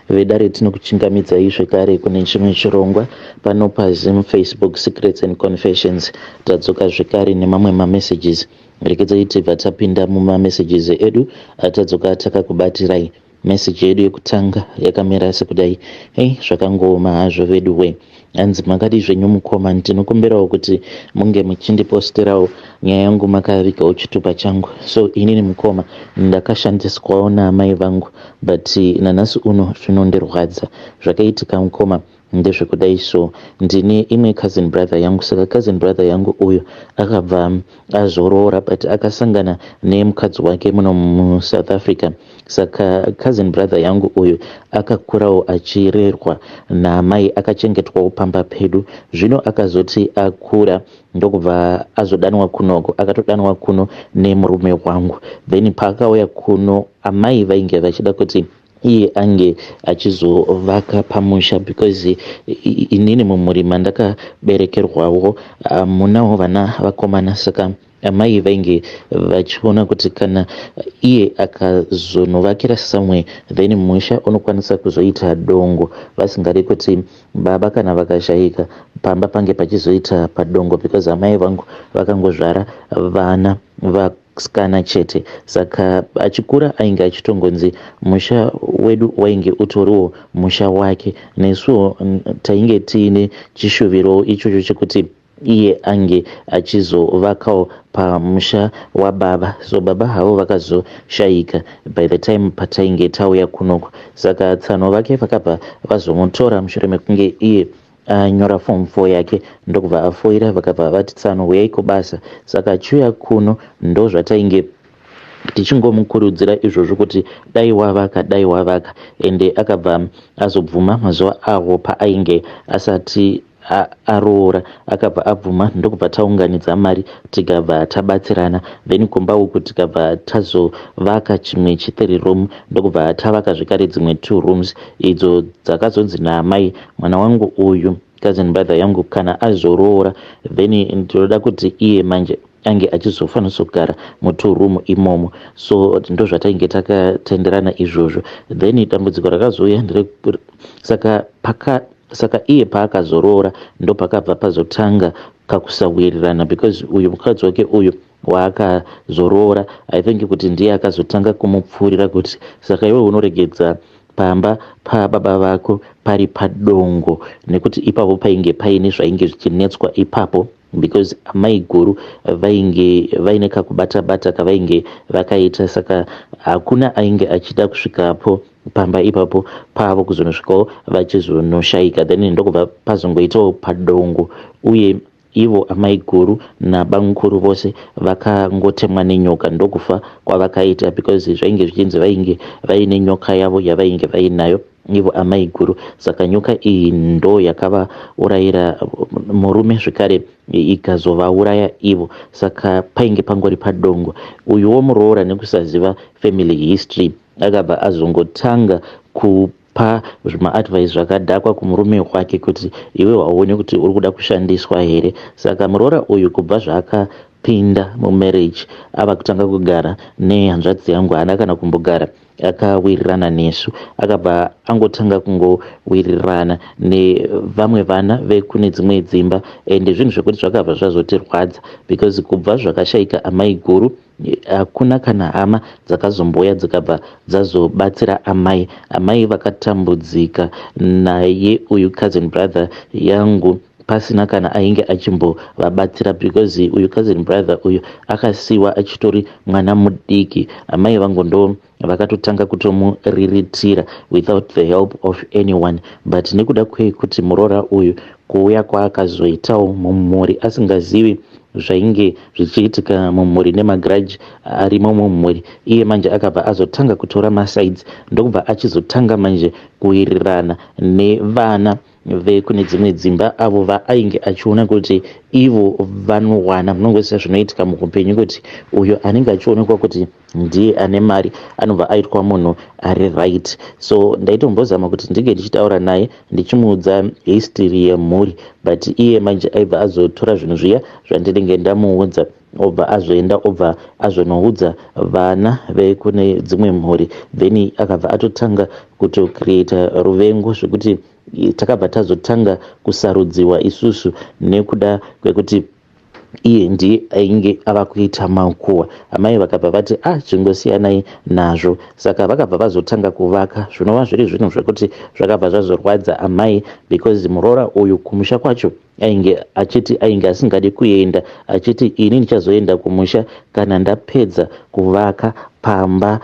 Vedare, tinokuchingamidzai zvekare kune chimwe chirongwa pano paZim Facebook Secrets and Confessions. Tadzoka zvekare nemamwe mamessages. Rekedzai tibva tapinda mumamessages edu atadzoka takakubatirai. Message yedu yekutanga yakamira sekudai. Hei, zvakangooma hazvo vedu we. Hanzi, "Makadii zvenyu mukoma? Ndinokumbirawo kuti munge muchindiposterawo nyaya yangu makavigawo chitupa changu. So inini mukoma, ndakashandiswawo naamai vangu, but nanhasi uno zvinondirwadza. Zvakaitika mukoma ndezvekudai. So ndine imwe cousin brother yangu. Saka cousin brother yangu uyu akabva azoroora, but akasangana nemukadzi wake muno muSouth Africa. Saka cousin brother yangu uyu akakurawo achirerwa naamai, akachengetwawo pamba pedu. Zvino akazoti akura, ndokubva azodanwa kunoko. Akatodanwa kuno nemurume wangu. Then paakauya kuno, amai vainge vachida kuti iye ange achizovaka pamusha, because inini mumhuri mandakaberekerwawo munawo vana vakomana. Saka amai vainge vachiona kuti kana iye akazonovakira somewhere, then musha unokwanisa kuzoita dongo, vasingadi kuti baba kana vakashayika pamba pange pachizoita padongo, because amai vangu vakangozvara vana vasikana chete. Saka achikura ainge achitongonzi musha wedu wainge utoriwo musha wake. Nesuwo tainge tiine chishuviro ichocho chekuti iye ange achizovakawo pamusha wababa. So baba havo vakazoshayika by the time patainge tauya kunoko. Saka tsano vake vakabva vazomutora mushure mekunge iye anyora form 4 yake, ndokubva afoira. Vakabva vati, "Tsano, uyai kubasa." Saka achiuya kuno, ndo zvatainge tichingomukurudzira izvozvo kuti dai wavaka, dai wavaka. Ende akabva azobvuma mazuva awo paainge asati aroora. Akabva abvuma, ndokubva taunganidza mari, tikabva tabatsirana. Then kumba uku tikabva tazovaka chimwe chi3 room, ndokubva tavaka zvekare dzimwe 2 rooms idzo dzakazonzi naamai, "Mwana wangu uyu, cousin brother yangu, kana azoroora, then ndinoda kuti iye manje ange achizofanisa kugara mu2 room imomo." So ndo zvatainge takatenderana izvozvo. Then dambudziko rakazouya saka paka saka iye paakazoroora, ndo pakabva pazotanga kakusawirirana, because uyu mukadzi wake uyu waakazoroora, I think kuti ndiye akazotanga kumupfuurira kuti, "Saka iwe unoregedza pamba pababa vako pari padongo?" Nekuti ipapo painge paine zvainge zvichinetswa ipapo, because amai guru vainge vaine kakubata bata kavainge vakaita. Saka hakuna ainge achida kusvikapo pamba ipapo pavo kuzonosvikawo vachizonoshayika. Then ndokubva pazongoitawo padongo. Uye ivo amai guru nabamukuru vose vakangotemwa nenyoka, ndokufa kwavakaita, because zvainge zvichinzi vainge vaine nyoka yavo yavainge vainayo ivo amai guru. Saka nyoka iyi ndo yakavaurayira murume zvekare, ikazovauraya ivo. Saka painge pangori padongo. Uyuwo muroora, nekusaziva family history, akabva azongotanga kupa zvimaadvice zvakadhakwa kumurume wake kuti, "Iwe hauoni kuti uri kuda kushandiswa here?" Saka muroora uyu, kubva zvaakapinda mumarriage, ava kutanga kugara nehanzvadzi yangu, haana kana kumbogara akawirirana nesu. Akabva angotanga kungowirirana nevamwe vana vekune dzimwe dzimba. Ende zvinhu zvekuti zvakabva zvazotirwadza, because kubva zvakashayika amai guru, hakuna kana hama dzakazomboya dzikabva dzazobatsira amai. Amai vakatambudzika naye uyu cousin brother yangu, pasina kana ainge achimbovabatsira, because uyu cousin brother uyu akasiyiwa achitori mwana mudiki. Amai vangu ndo vakatotanga kutomuriritira without the help of anyone. But nekuda kwekuti muroora uyu kuuya kwaakazoitawo mumhuri asingazivi zvainge zvichiitika mumhuri nemagrudge arimo mumhuri, iye manje akabva azotanga kutora masides, ndokubva achizotanga manje kuwirirana nevana vekune dzimwe dzimba avo vaainge achiona kuti ivo vanowana. Munongoziva zvinoitika muupenyu, kuti uyo anenge achionekwa kuti ndiye ane mari anobva aitwa munhu ari right. So ndaitombozama kuti ndinge ndichitaura naye, ndichimuudza history yemhuri, but iye manje aibva azotora zvinhu zviya zvandinenge ndamuudza. Obva azoenda obva azonoudza vana vekune dzimwe mhuri, then akabva atotanga kutocreata ruvengo zvekuti takabva tazotanga kusarudziwa isusu nekuda kwekuti iye ndiye ainge ava kuita makuhwa. Amai vakabva vati a ah, chingosiyanai nazvo. Saka vakabva vazotanga kuvaka, zvinova zviri zvinhu zvekuti zvakabva zvazorwadza amai because muroora uyu kumusha kwacho ainge achiti ainge asingadi kuenda, achiti ini ndichazoenda kumusha kana ndapedza kuvaka pamba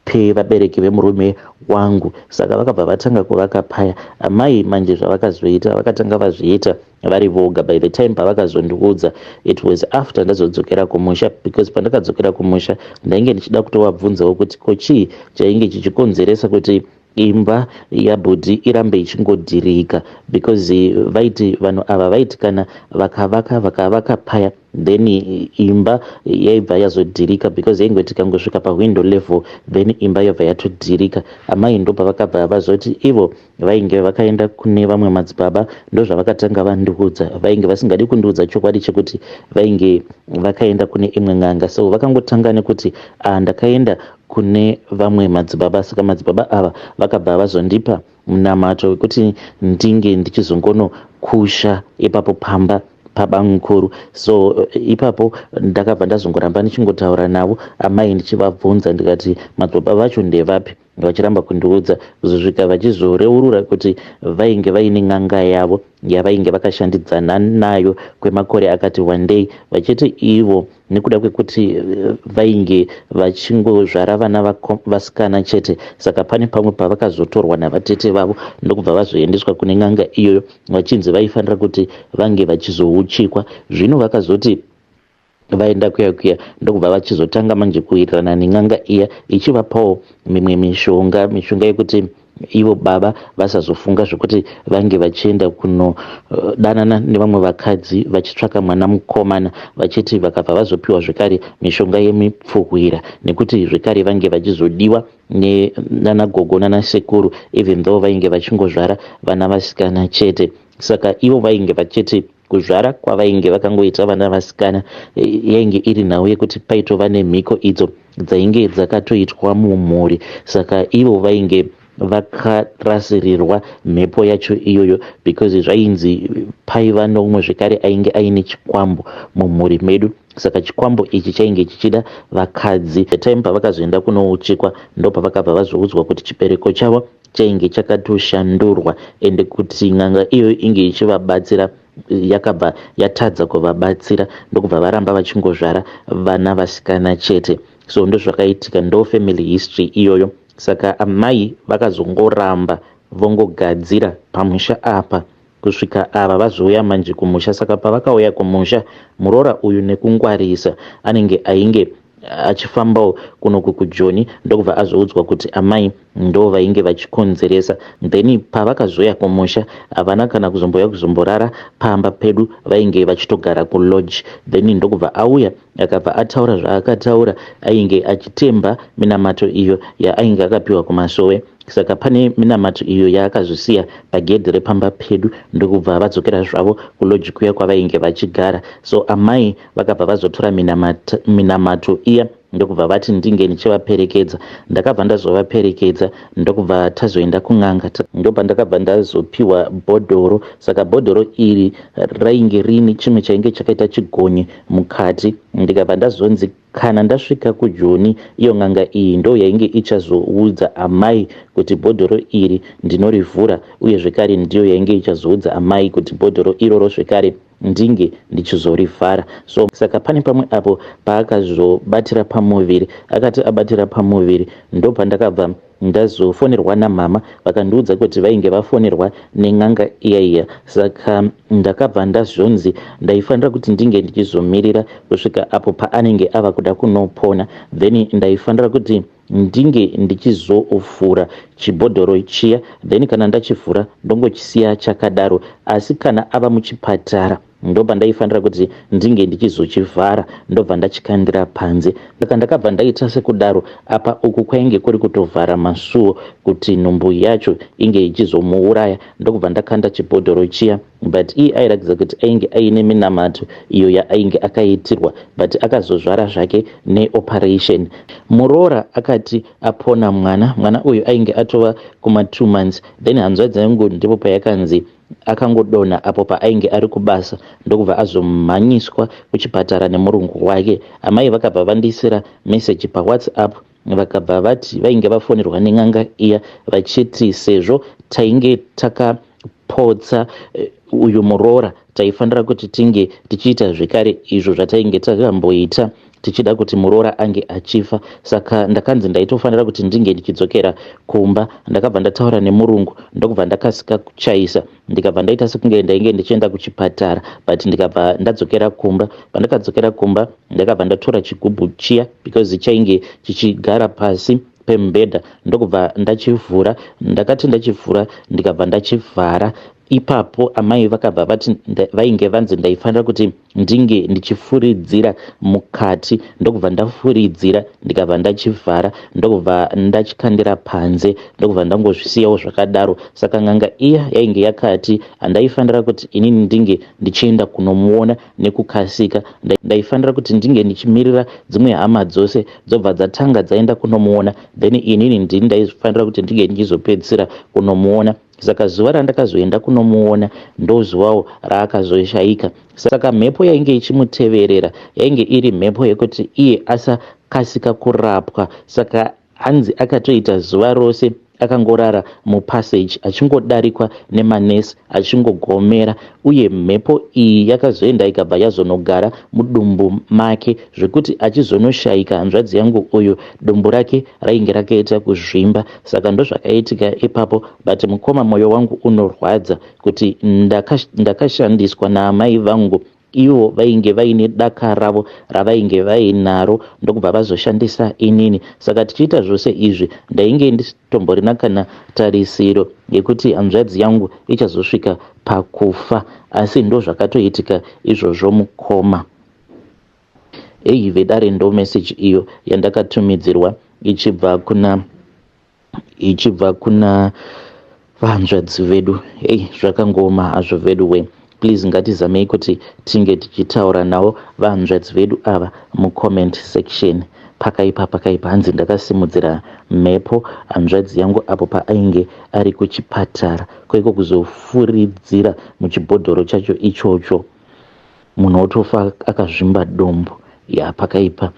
pevabereki vemurume wangu. Saka vakabva vatanga kuvaka paya. Amai manje zvavakazoita, vakatanga vazviita vari voga. By the time pavakazondiudza, it was after ndazodzokera kumusha, because pandakadzokera kumusha ndainge ndichida kutovabvunzawo kuti ko chii chainge chichikonzeresa kuti imba yabhudhi irambe ichingodhirika, because vaiti vanhu ava vaiti kana vakavaka vakavaka paya, then imba yaibva yazodhirika, because yaingoti ikangosvika pawindow level, then imba yobva yatodhirika. Amai ndopavakabva vazoti ivo vainge vakaenda kune vamwe madzibaba. Ndozvavakatanga vandiudza. Vainge vasingadi kundiudza chokwadi chekuti vainge vakaenda kune imwe n'anga, so vakangotanga nekuti, ah, ndakaenda kune vamwe madzibaba. Saka madzibaba ava vakabva vazondipa munamato wekuti ndinge ndichizongonokusha ipapo pamba pabamukuru. So ipapo ndakabva ndazongoramba ndichingotaura navo amai, ndichivabvunza ndikati madzibaba vacho ndevapi, vachiramba kundiudza, kuzosvika vachizoreurura kuti vainge vaine n'anga yavo yavainge vakashandidzana nayo kwemakore akati wandei, vachiti ivo nekuda kwekuti vainge vachingozvara vana vasikana chete, saka pane pamwe pavakazotorwa navatete vavo ndokubva vazoendeswa kune n'anga iyoyo, vachinzi vaifanira kuti vange vachizouchikwa. Zvino vakazoti vaenda kuya kuya, ndokubva vachizotanga manje kuwirirana nen'anga iya, ichivapawo mimwe mishonga, mishonga yekuti ivo baba vasazofunga zvekuti vange vachienda kunodanana nevamwe vakadzi vachitsvaka mwana mukomana, vachiti vakabva vazopiwa zvekare mishonga yemipfuhwira nekuti zvekare vange vachizodiwa nanagogo nanasekuru, even though vainge vachingozvara vana vasikana chete. Saka ivo vainge vachiti kuzvara kwavainge vakangoita vana vasikana yainge iri nhau yekuti paitova nemhiko idzo dzainge dzakatoitwa mumhuri, saka ivo vainge vakarasirirwa mhepo yacho iyoyo, because zvainzi paiva noumwe zvekare ainge aine chikwambo mumhuri medu, saka chikwambo ichi chainge chichida vakadzi. Time pavakazoenda kunouchikwa, ndopavakabva vazoudzwa kuti chibereko chavo chainge chakatoshandurwa, ende kuti n'anga iyoyo inge ichivabatsira yakabva yatadza kuvabatsira, ndokubva varamba vachingozvara vana vasikana chete. So ndozvakaitika, ndo family history iyoyo. Saka amai vakazongoramba vongogadzira pamusha apa kusvika ava vazouya manje kumusha. Saka pavakauya kumusha, muroora uyu nekungwarisa anenge ainge achifambawo kunoku kuJoni, ndokubva azoudzwa kuti amai ndo vainge vachikonzeresa. Then pavakazoya kumusha, havana kana kuzomboya kuzomborara pamba pedu, vainge vachitogara kulodge. Then ndokubva auya, akabva ataura zvaakataura. Ainge achitemba minamato iyo yaainge akapiwa kumasowe, saka pane minamato iyo yaakazosiya pagedhi repamba pedu, ndokubva vadzokera zvavo kulodge kuya kwavainge vachigara. So amai vakabva vazotora minamato iya, ndokubva vati ndinge ndichivaperekedza. Ndakabva ndazovaperekedza, ndokubva tazoenda kun'anga. Ndopandakabva ndazopiwa bhodhoro. Saka bhodhoro iri rainge riine chimwe chainge chakaita chigonye mukati. Ndikabva ndazonzi kana ndasvika kuJoni, iyo n'anga iyi ndo yainge ichazoudza amai kuti bhodhoro iri ndinorivhura, uye zvekare ndiyo yainge ichazoudza amai kuti bhodhoro iroro zvekare ndinge ndichizorivhara. So saka pane pamwe apo paakazobatira pamuviri, akati abatira pamuviri, ndopandakabva ndazofonerwa namama, vakandiudza kuti vainge vafonerwa nen'anga iya iya. Saka ndakabva ndazonzi ndaifanira kuti ndinge ndichizomirira kusvika apo paanenge ava kuda kunopona, then ndaifanira kuti ndinge ndichizovhura chibhodhoro chiya, then kana ndachivhura ndongochisiya chakadaro, asi kana ava muchipatara. Ndopandaifanira kuti ndinge ndichizochivhara ndobva ndachikandira panze. Saka ndakabva ndaita sekudaro apa uku kwainge kuri kutovhara masuo kuti nhumbu yacho inge ichizomuuraya ndokubva ndakanda chibhodhoro chiya but iye airatidza kuti ainge aine minamato iyo yaainge akaitirwa but akazozvara zvake neoperation. Muroora akati apona mwana, mwana uyu ainge atova kuma 2 months then hanzvadzi yangu ndipo payakanzi akangodonha apo paainge ari kubasa ndokubva azomhanyiswa kuchipatara nemurungu wake. Amai vakabva vandiisira meseji paWhatsApp vakabva vati vainge vafonerwa nen'anga iya vachiti sezvo tainge takapotsa eh, uyu muroora taifanira kuti tinge tichiita zvekare izvo zvatainge takamboita tichida kuti muroora ange achifa saka ndakanzi ndaitofanira kuti ndinge ndichidzokera kumba ndakabva ndataura nemurungu ndokubva ndakasika kuchaisa ndikabva ndaita sekunge ndainge ndichienda kuchipatara but ndikabva ndadzokera kumba pandakadzokera kumba ndakabva ndatora chigubhu chiya because chainge chichigara pasi pemubhedha ndokubva ndachivhura ndakati ndachivhura ndikabva ndachivhara Ipapo amai vakabva vati vainge vanzi ndaifanira kuti ndinge ndichifuridzira mukati ndokubva ndafuridzira ndikabva ndachivhara ndokubva ndachikandira panze ndokubva ndangozvisiyawo zvakadaro. Saka n'anga iya yainge yakati handaifanira kuti inini ndinge ndichienda kunomuona nekukasika ndaifanira kuti ndinge ndichimirira dzimwe hama dzose dzobva dzatanga dzaenda kunomuona then inini ndini ndaifanira kuti ndinge ndichizopedzisira kunomuona. Saka zuva randakazoenda kunomuona ndozuvawo raakazoshaika. Saka mhepo yainge ichimuteverera yainge iri mhepo yekuti iye asakasika kurapwa. Saka hanzi akatoita zuva rose akangorara mupassage achingodarikwa nemanurse achingogomera uye mhepo iyi yakazoenda ikabva yazonogara mudumbu make zvekuti achizonoshaika hanzvadzi yangu uyu dumbu rake rainge rakaita kuzvimba saka ndozvakaitika ipapo but mukoma moyo wangu unorwadza kuti ndakashandiswa ndaka naamai vangu ivo vainge vaine daka ravo ravainge vainaro ndokubva vazoshandisa inini saka tichiita zvose izvi ndainge ndisitomborina kana tarisiro yekuti hanzvadzi yangu ichazosvika pakufa asi ndozvakatoitika izvozvo mukoma Heyi vedare ndo message iyo yandakatumidzirwa ichibva kuna ichibva kuna vahanzvadzi vedu. Heyi zvakangooma hazvo veduwe. Please ngatizamei kuti tinge tichitaura navo vahanzvadzi vedu ava mucomment section. Pakaipa pakaipa hanzi ndakasimudzira mhepo hanzvadzi yangu apo paainge ari kuchipatara koiko kuzofuridzira muchibhodhoro chacho ichocho. Munhu otofa akazvimba dumbu. Yaa pakaipa.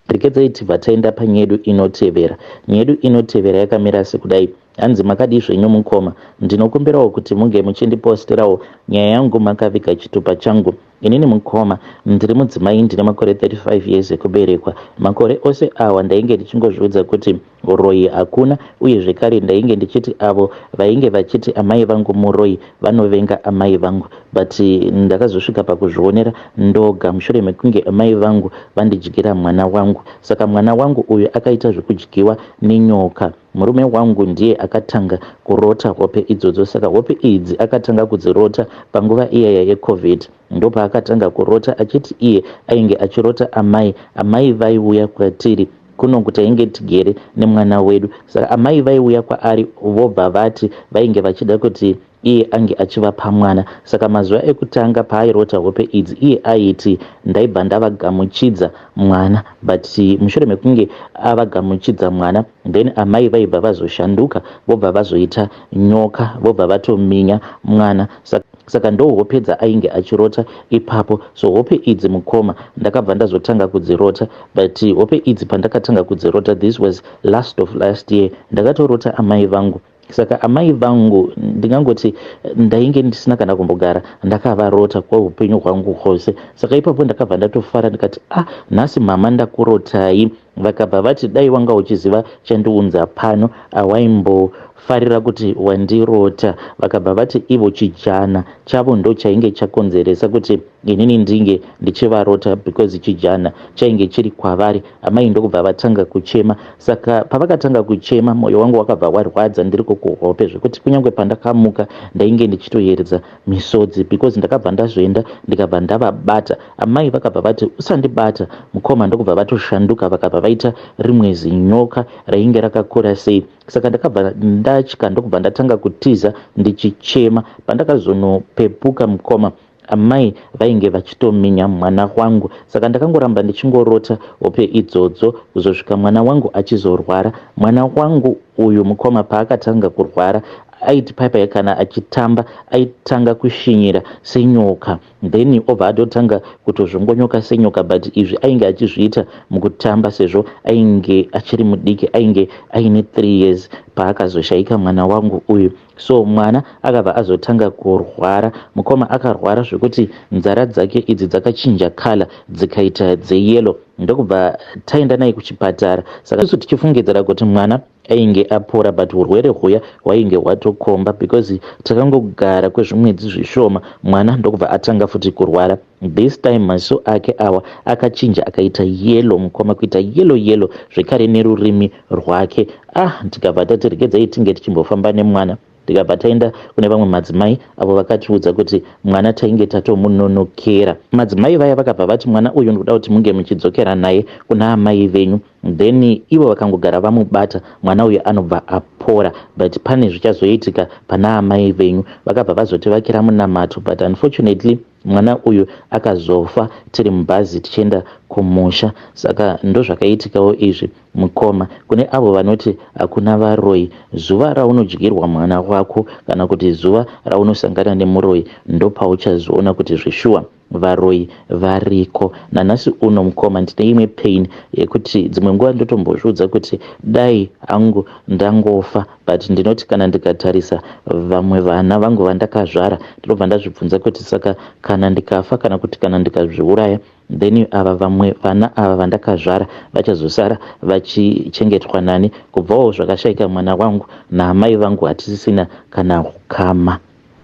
Regedzai tibva taenda panyedu inotevera. Nyedu inotevera yakamira sekudai. Hanzi makadii zvenyu mukoma. Ndinokumbirawo kuti munge muchindiposterawo nyaya yangu makaviga chitupa changu. Inini mukoma ndiri mudzimai ndine makore 35 years ekuberekwa. Makore ose awa ndainge ndichingozviudza kuti Uroyi hakuna uye zvekare ndainge ndichiti avo vainge vachiti amai vangu muroyi vanovenga amai vangu but ndakazosvika pakuzvionera ndoga mushure mekunge amai vangu vandidyira mwana wangu. Saka mwana wangu uyu akaita zvekudyiwa nenyoka. Murume wangu ndiye akatanga kurota hope idzodzo saka hope idzi akatanga kudzirota panguva iyaya yecovid. Ndopaakatanga kurota achiti iye ainge achirota amai, amai vaiuya kwatiri kunoku tainge tigere nemwana wedu saka amai vaiuya kwaari vobva vati vainge vachida kuti iye ange achivapa mwana saka mazuva ekutanga paairota hope idzi iye aiti ndaibva ndavagamuchidza mwana but mushure mekunge avagamuchidza mwana then amai vaibva vazoshanduka vobva vazoita nyoka vobva vatominya mwana saka Saka ndohope dzaainge achirota ipapo so hope idzi mukoma ndakabva ndazotanga kudzirota but hope idzi pandakatanga kudzirota this was last of last year ndakatorota amai vangu saka amai vangu ndingangoti ndainge ndisina kana kumbogara ndakavarota kweupenyu hwangu hwose saka ipapo ndakabva ndatofara ndikati ah nhasi mama ndakurotai. Vakabva vati dai wanga uchiziva chandiunza pano hawaimbofarira kuti wandirota. Vakabva vati ivo chijana chavo ndochainge chakonzeresa kuti inini ndinge ndichivarota because chijana chainge chiri kwavari. Amai ndokubva vatanga kuchema. Saka pavakatanga kuchema moyo wangu wakabva warwadza ndiriko kuhope zvekuti kunyange pandakamuka ndainge ndichitoyeredza misodzi because ndakabva ndazoenda ndikabva ndavabata. Amai vakabva vati usandibata mukoma ndokubva vatoshanduka vakabva vaita rimwe zinyoka rainge rakakura sei. Saka ndakabva ndatya ndokubva ndatanga kutiza ndichichema. Pandakazonopepuka mukoma amai vainge vachitominya mwana wangu saka ndakangoramba ndichingorota hope idzodzo kuzosvika mwana wangu achizorwara. Mwana wangu uyu mukoma paakatanga kurwara aiti paipai kana achitamba aitanga kushinyira senyoka then obva atotanga kutozvongonyoka senyoka but izvi ainge achizviita mukutamba sezvo ainge achiri mudiki ainge aine 3 years paakazoshaika mwana wangu uyu. So mwana akabva azotanga kurwara mukoma akarwara zvekuti nzara dzake idzi dzakachinja colour dzikaita dzeyellow ndokubva taenda naye kuchipatara saka isu tichifungidzira kuti mwana ainge apora but hurwere huya hwainge hwatokomba because takangogara kwezvimwedzi zvishoma mwana ndokubva atanga futi kurwara. This time maziso ake awa akachinja akaita yellow mukoma kuita yellow yellow zvekare nerurimi rwake. Ah tikabva tati regedzai tinge tichimbofamba nemwana. Tikabva taenda kune vamwe madzimai avo vakatiudza kuti mwana tainge tatomunonokera. Madzimai vaya vakabva vati mwana uyu ndikuda kuti munge muchidzokera naye kuna amai venyu then ivo vakangogara vamubata mwana uyu anobva apora but pane zvichazoitika pana amai venyu. Vakabva vazotivakira munamato but unfortunately mwana uyu akazofa tiri mubhazi tichienda kumusha. Saka ndozvakaitikawo izvi mukoma. Kune avo vanoti hakuna varoyi, zuva raunodyirwa mwana wako kana kuti zuva raunosangana nemuroyi ndopauchazoona kuti zveshuwa varoyi variko. Nanhasi uno mukoma ndine imwe pain yekuti dzimwe nguva ndotombozviudza kuti dai hangu ndangofa but ndinoti kana ndikatarisa vamwe vana vangu vandakazvara ndinobva ndazvibvunza kuti saka kana ndikafa kana kuti kana ndikazviuraya then ava vamwe vana ava vandakazvara vachazosara vachichengetwa nani? Kubvawo zvakashaika mwana wangu naamai vangu hatisisina kana ukama.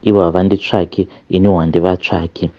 Ivo havanditsvaki iniwo handivatsvaki.